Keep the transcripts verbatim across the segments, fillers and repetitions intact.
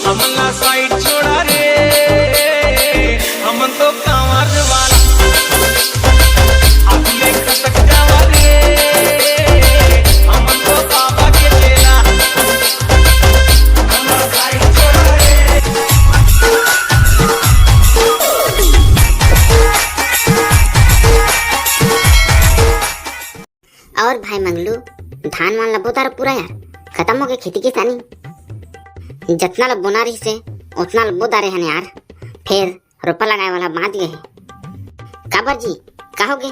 हमला साइड छोड़ा रे, हमन तो कांवर वाला। अभी एक खटक जावा रे, हमन तो बाबा के चेला। हमला साइड छोड़ा रे। और भाई मंगलू, धान वान ल बो दारे पूरा यार, खत्म हो गए खेती किसानी। जतना ल बोना रहिस हे, उतना ल बो दारे हन यार। फेर रोपा लगाए वाला बांच गए हे। काबर जी, का हो गए?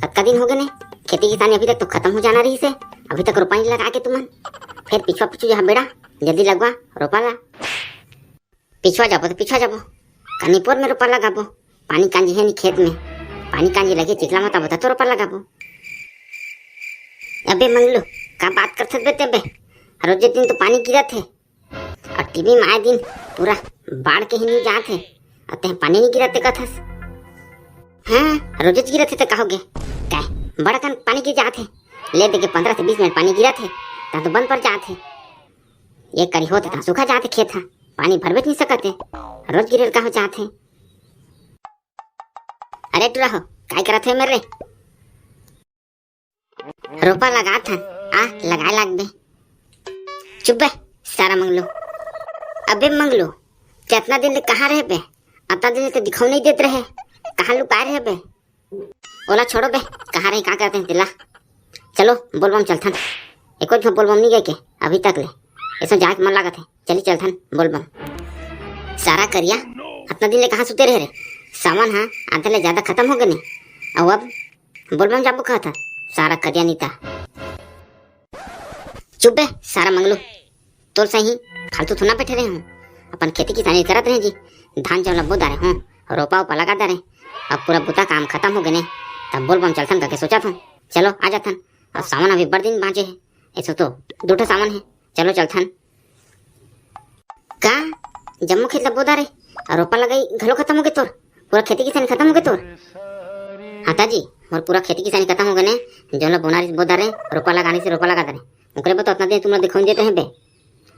कतका दिन हो गए ने? खेती किसानी अभी तक तो खत्म हो जाना रहिस हे, अभी तक रोपा नहीं लगा के तुमन। फेर पिछवा पिछू जहाँ बेड़ा, जल्दी लगवा रोपा ला। पिछवा जाबो तो पिछवा जाबो, कनी पोर में रोपा लगाबो। पानी कांजी हे नी खेत में, पानी कांजी लगे चिखला मत आबो तो रोपा लगाबो। अबे मंगलू, का बात करथस बे ते बे? रोजे दिन तो पानी गिरत हे, और टीवी में आए दिन पूरा बाढ़ के ही न्यूज आत हे, और तें पानी नहीं गिरत ते कथस। हाँ, रोजेच गिरत हे तो का हो गए? काय, बड़ा कन पानी गिर जात हे, ले दे के पंद्रह से बीस मिनट पानी गिरत हे, तहाँ तो बंद पड़ जात हे। ये करी होत तहाँ सूखा जात हे खेत हा, पानी भरबेच नहीं सकत हे, रोज गिरेल का हो जात हे। अरे टुरा हो, काय करत हे मेरे? रोपा लगात हन, आ लगाए लागबे। चुप बे, सारा मंगलू। अबे मंगलू, ते अतना दिन ले कहाँ रहे बे? अतना दिन ले तो दिखाऊ नहीं देत रहे, कहाँ लुकाए रहे बे? ओला छोड़ो बे, कहाँ रहे, का करत हे तेला। चलो बोलबम चलथन। एको झन बोलबम नहीं गए के अभी तक ले, ऐसा जाए के मन लागत हे। चली चलथन बोलबम। सारा करिया, अतना दिन ले कहाँ सुते रहे रे? सावन हा आधा ले ज्यादा खत्म हो गए ने, अउ अब बोलबम जाबो कहत हा, सारा करिया नीता। चुप बे सारा मंगलू, तोर सही फालतू थोड़ा बैठे रहे हूँ, अपन खेती किसानी करत रहे जी, धान चावल बो दारे हूँ, रोपा उपा लगा दारे, अब पूरा बुता काम खत्म हो गए ने, तब बोलबम चलथन करके सोचत हूँ। चलो आ जाथन, अब सावन अभी बड़ दिन बाँचे हे, ऐसो तो दू ठो सावन हे, चलो चलथन। का जम्मो खेत ला बो दारे, अउ रोपा लगाई घलो खत्म हो गए तोर? पूरा खेती किसानी खत्म हो गए तोर? हाँ ताजी, मोर पूरा खेती किसानी खत्म हो गए ने। जोन ला बोना रिस बो दारे, रोपा लगानी से रोपा लगा दारे। ओकरे बर तो अतना दिन तुमन ला दिखाऊं देते हैं बे।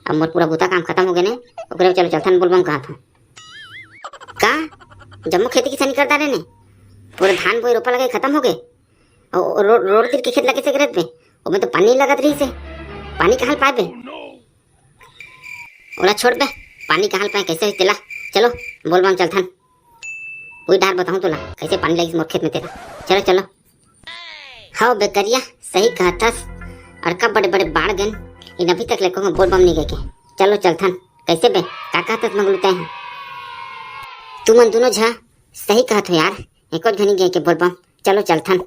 अब मोर पूरा बुता काम खत्म हो गए ने, ओकरे बर चलो चलथन बोलबम कहा था। का जम्मो खेती किसानी कर दारे ने? पूरा धान बोई रोपा लगाई खत्म हो गए? अउ रो-, रोड तीर के खेत ला कइसे करत बे? ओमे तो पानी लगत रहिस हे, पानी कहाँ ले पाए बे? ओला छोड़ बे, पानी कहाँ ले पाए, कैसे होई तेला? चलो बोलबम चलथन, कोई डार बताऊँ तोला, कैसे पानी लगिस मोर खेत में तेला। चलो चलो। हव बे करिया, सही कहत हस, अड़का बड़े बड़े बाढ़ गेन, इन अभी तक ले कहूँ बोलबम नहीं गए के। चलो चलथन। कैसे बे, का कहत हस मंगलू तैं? तुमन दोनों झा सही कहत हो यार, एको झनी गए के बोलबम। चलो चलथन,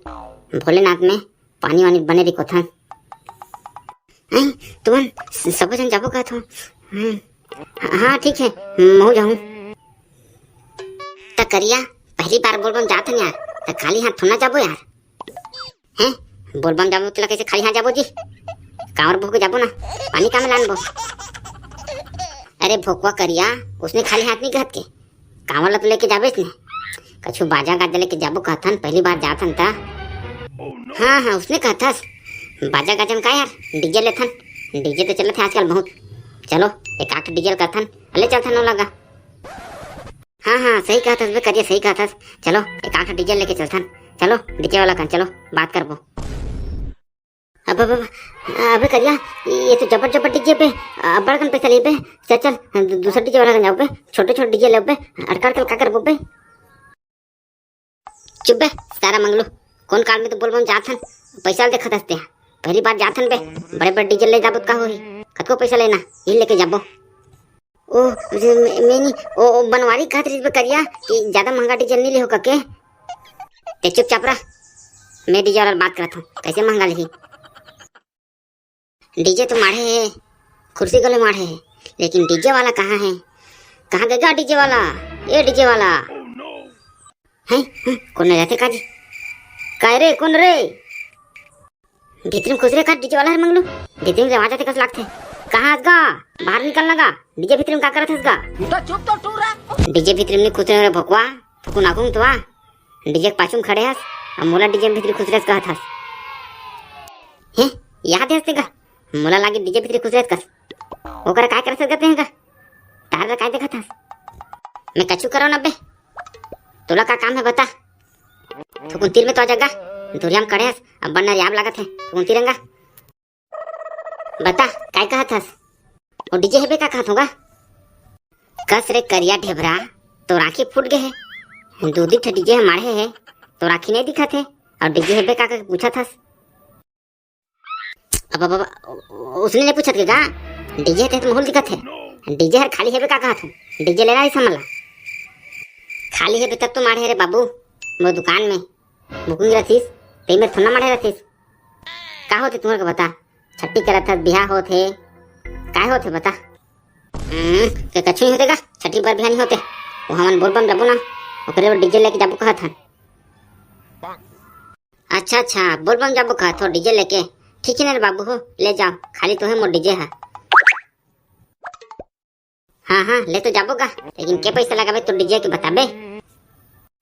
भोलेनाथ में पानी वानी बने रिकोथन। हैं, तुमन स-, सबो झन जाबो कहत हो? हम्म, हाँ ठीक है, महूँ जाहूँ। त करिया, पहली बार बोलबम जात हन यार, त खाली हाथ थोड़ा जाबो यार। हैं, बोलबम जाबो तेला कैसे खाली हाथ जाबो जी? कांवर बोह के जाबो ना, पानी कामे लानबो? अरे भोकवा करिया, उसने खाली हाथ नहीं कहत के, कांवर ला तो लेके जाबेच ने। कछु बाजा गाजा लेके जाबो कहथन, पहली बार जाथन त। हाँ हाँ, उसने कहथस। बाजा गाजा में का यार, डीजे लेथन। डीजे तो चलत है आजकल बहुत। चलो, एक आठ डीजे करथन, ले चलथन ओला गा। हाँ हाँ, सही कहथस बे करिया, सही कहथस। चलो, एक आठ डीजे लेके चलथन। चलो, डीजे वाला कन चलो, बात करबो। अब, अब, अब, अबे करिया, ये तो जबर जबर डीजे बे, अब्बड़ कन पैसा लेबे। चल चल, दू-, दूसरा डीजे वाला कन जाबे, छोटे छोटे डीजे लेबे, अड़का अड़का का करबो बे। चुप बे सारा मंगलू, कौन काल में तो बोलबम जात हन, पैसा ल देखत हस ते। पहली बार जात हन बे, बड़े बड़े डीजे ले जाबो त का होही, कतको पैसा लेना, ये लेके जाबो। ओ, मैं, मैं नहीं, ओ, ओ, बनवारी कहत रहिस बे करिया कि ज्यादा महंगा डीजल नहीं ले हो कके। ते चुपचाप रह, मैं डीजे वाला बात करत हूँ, कैसे महंगा लेही? डीजे तो माढ़े है, कुर्सी गले माढ़े है, लेकिन डीजे वाला कहाँ है? कहाँ गया डीजे वाला? ए डीजे वाला। हैं? हैं? कौन ले जाते काजी? काय रे, कौन रे? भीतरी में खुसरे का डीजे वाला हर मंगलू। भीतरी में आवाज आते कस लागथे। कहाँ हस गा? बाहर निकल ना गा। डीजे भीतरी में का करत हस गा? तो चुप तो टूरा। डीजे भीतरी में खुसरे रे भोकवा। फुकू नाकू तो आ। डीजे के पाछू में खड़े हस। अब मोला डीजे भीतरी खुसरे कहत हस। हैं? याद है हस तेगा? मोला लागे डीजे भीतरी खुसरे कस। ओकर काय करत हस गा तें गा? तो काय देखत हस? मैं कछु करो न बे। तोला का काम हे बता? थुकुन तीर में तो आ जगा। दुरिया में खड़े हस, अब बड़ नरियाब लागत हे। थुकुन तीर अंगा। बता, काय कहत हस? वो डीजे हेबे का कहत होगा? कस रे करिया ढेबरा, तो आँखी फूट गए हे। दू दू ठे डीजे ह माढ़े हे, तो आँखी नहीं दिखत हे। और डीजे हेबे का, का पूछत हस? अब, अब, अब, उसने नहीं पूछत के गा? डीजे ते तो महूल दिखत हे। डीजे हर खाली हेबे का कहत हूँ? डीजे लेना है सामान ला। खाली हेबे तब तो माढ़े रे बाबू, मोर दुकान में बुकिंग रथिस, ते मेर थोड़ा माढ़े रथिस। का होथे तुँहर के बता? छट्टी करत हस, बिहा होत हे, काय होत हे बता? हम्म, के कछु नहीं होथे गा, छट्टी बर बिहा नहीं होथे। वो हमन बोलबम जाबो ना, ओकरे बर डीजे लेके जाबो कहत हन। अच्छा, अच्छा, बोलबम जाबो कहत हो डीजे लेके। ठीक है ना रे बाबू हो, ले जाओ, खाली तो है मोर डीजे है। हाँ, हाँ, ले तो जाबो गा, लेकिन के पैसा लगाबे तो डीजे के बताबे?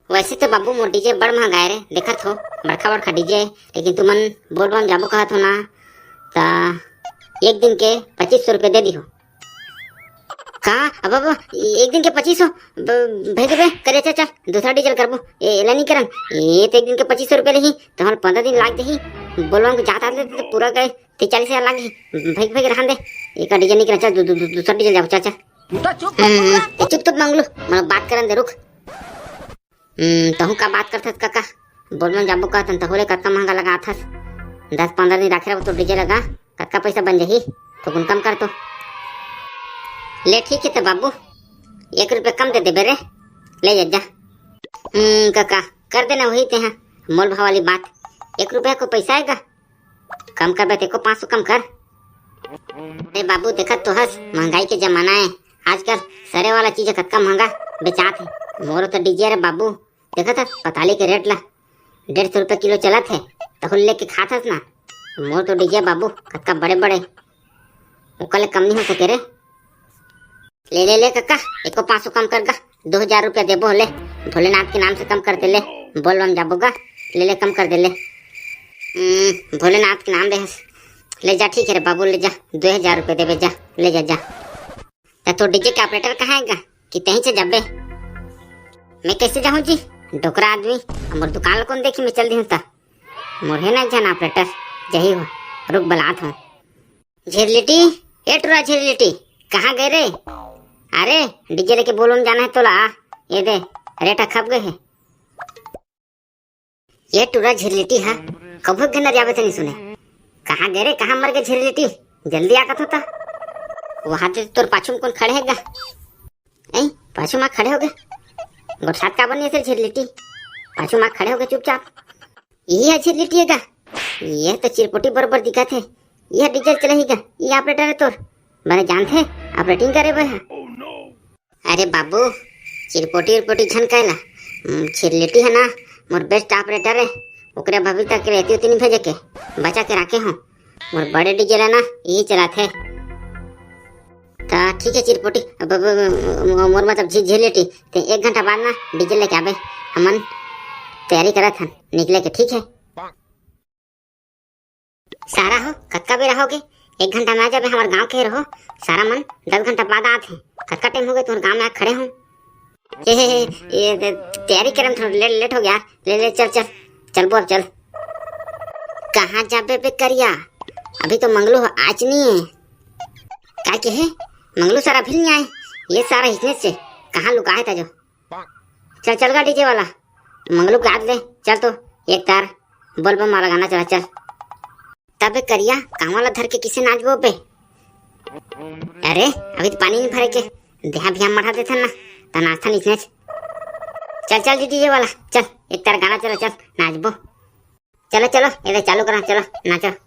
वैसे तो बाबू मोर डीजे बड़ महंगा है रे, देखत हो, बड़का बड़का डीजे है, लेकिन तुमन बोलबम जाबो कहत हो ना, ता एक दिन के पच्चीस सौ रुपये दे दिहो। का? अब, अब, एक दिन के पच्चीस सौ? ब-, भेज देबे, करे चाचा, दूसरा डीजे ल करबो, ए, एला नहीं करन, ये तो एक दिन के पच्चीस सौ रुपये लेही, तो हम पंद्रह दिन लाग देही, बोलबम के जात आत ले तो पूरा गए, ते चालीस हजार लाग ही, भाई, भाई, रहन दे, एक डीजे नहीं करन, चल, दू-, दू-, दू-, दूसरा डीजे जाबो, चाचा। तू तो चुप हम्म, ए, चुप, चुप, मंगलू, मैं बात करन दे, रुक। हम्म, तहूँ का बात करथस कका? बोलबम जाबो कहत हन, तहूँ ले कतका महंगा लगाथस। दस पंद्रह दिन राखे रहो तो डीजे लगा, कतका पैसा बन जाही? तो कुन कम कर तो। ले ठीक है तो बाबू, एक रुपया कम दे देबे रे, ले जा, जा। हम्म, कका, कर देना वही तेहा, मोल भाव वाली बात। एक रुपया को पैसा आएगा, कम करबे तेको पाँच सौ कम कर। अरे बाबू, देखत तो हस, महंगाई के जमाना है, आजकल सरे वाला चीज कतका महंगा बेचात है। मोरो तो डीजे रे बाबू, देखत हस पताली के रेट ला, डेढ़ सौ रुपये किलो चलत है, तहूँ लेके खात हस ना। मोर तो डीजे बाबू, कतका बड़े बड़े, ओकर ले कम नहीं हो सके रे। ले, ले, ले कका, एको पाँच सौ कम कर गा, दो हजार रुपया देबो ले, भोलेनाथ के नाम से कम कर दे ले, बोलबम जाबो गा, ले, ले, कम कर दे ले। हम्म, भोलेनाथ के नाम दे हस, ले जा, ठीक है रे बाबू, ले जा, दो हजार रुपया देबे, जा, ले जा, जा। त तोर डीजे के ऑपरेटर कहाँ है गा, कि तहीं से जाबे? मैं कैसे जाहूँ जी, डोकरा आदमी, मोर दुकान ला कौन देखी, मैं चल दिहूँ त। मोर हे ना एक झन ऑपरेटर, जही हो, रुक बलात हूँ। झिरलिटी, ए टुरा झिरलिटी, कहाँ गए रे? अरे, डीजे लेके बोलबम जाना है तोला, ये दे, रेट खप गए है। ये टुरा झिरलिटी हा, कभू के नरियावे तो नहीं सुने। कहाँ गए रे, कहाँ मर गए झिरलिटी? जल्दी आ कथो ता। वहाँ ते तोर पाछू में कौन खड़े है गा? ए, पाछू मा खड़े हो गए। गोठसात काबर नहीं से झिरलिटी? पाछू मा खड़े हो गए चुपचाप। यही है झिरलिटी है गा? ये तो चिरपोटी बरोबर दिखत है। ये डीजल चलाही गा? ये ऑपरेटर है तोर? बने जानथे ऑपरेटिंग करे बर हा। अरे बाबू, चिरपोटी उरपोटी झन कहला। हम्म, झिरलिटी है ना, मोर बेस्ट ऑपरेटर है। ओकरे भभी तक के रहती होती नहीं भेजे के, बचा के राखे हो। मोर बड़े डीजल है ना, यही चलाथे। ता ठीक है चिरपोटी, अब, अब, अब, मोर मतलब झि-, झिरलिटी, ते एक घंटा बाद ना डीजल लेके आबे, हमन तैयारी करत हन निकले के, ठीक है? सारा हो, कतका बेरा हो गे? एक घंटा में आ जाबे, हमर गांव के रहो। सारा मन दस घंटा बाद आत हे। कतका टाइम हो गए तुहर गांव में आ खड़े हो? ए, ए, ए, ये दे-, तैयारी करे में थोड़ा लेट, लेट हो गया। ले, ले, चल, चल, चलबो अब, चल। कहाँ जाबे बे करिया? अभी तो मंगलू ह-, आज नहीं है। का के है? मंगलू सारा अभी नहीं आए। ये सारा इसने से कहाँ लुका है था जो? चल, चल गा डीजे वाला, मंगलू के हाथ ले, चल तो एक तार बोलबम वाला गाना चला, चल। तबे करिया, कांवर ला धर के किसे नाचबो बे? अरे, अभी तो पानी नहीं भरे के, देहा भिया मढ़ा देथन ना, त नाचथन इसने। चल, चल जी डीजे वाला, चल, एक तार गाना चला, चल, नाचबो। चलो, चलो, ये चालू करा, चलो, नाचो।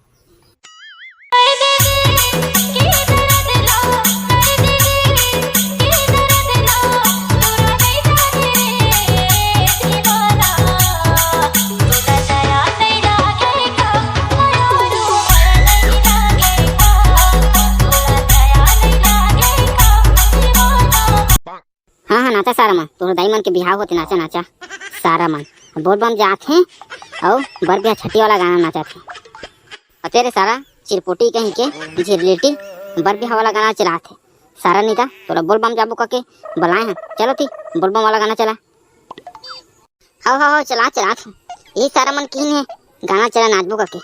हाँ, हाँ, नाचा सारा मन, तोर दाई मन के बिहाव होते, नाचा, नाचा। सारा मन, बोल बम जात हे, अउ बर बिहा छट्टी वाला गाना नाचत हे। अउ तेरे सारा चिरपोटी कहीं के झिरलिटी बर बिहा वाला गाना चलात हे। सारा नीता, तोला बोल बम जाबो कके बलाए हैं, चलो ती बोल बम वाला गाना चला। हव हव हव, चला चला, यही सारा मन किहिन हे गाना चला नाचबो कके।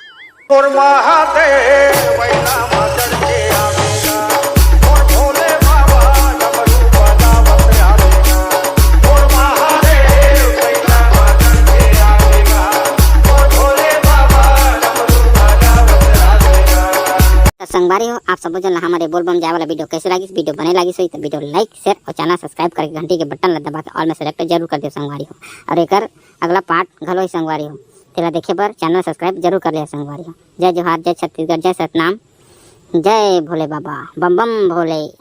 त संगवारी हो, आप सबो जन ला हमर ये बोल बम जाए वाला वीडियो कैसे लागिस? वीडियो बने लागिस होही त वीडियो like, share और channel subscribe करके घंटी के बटन ला दबा के all में select जरूर कर देव संगवारी हो। और एकर अगला part घलो ही संगवारी हो, तेला देखे बर channel subscribe जरूर कर ले संगवारी हो। जय जोहार, जय छत्तीसगढ़, जय सतनाम, जय भोले बाबा, बम बम भोले।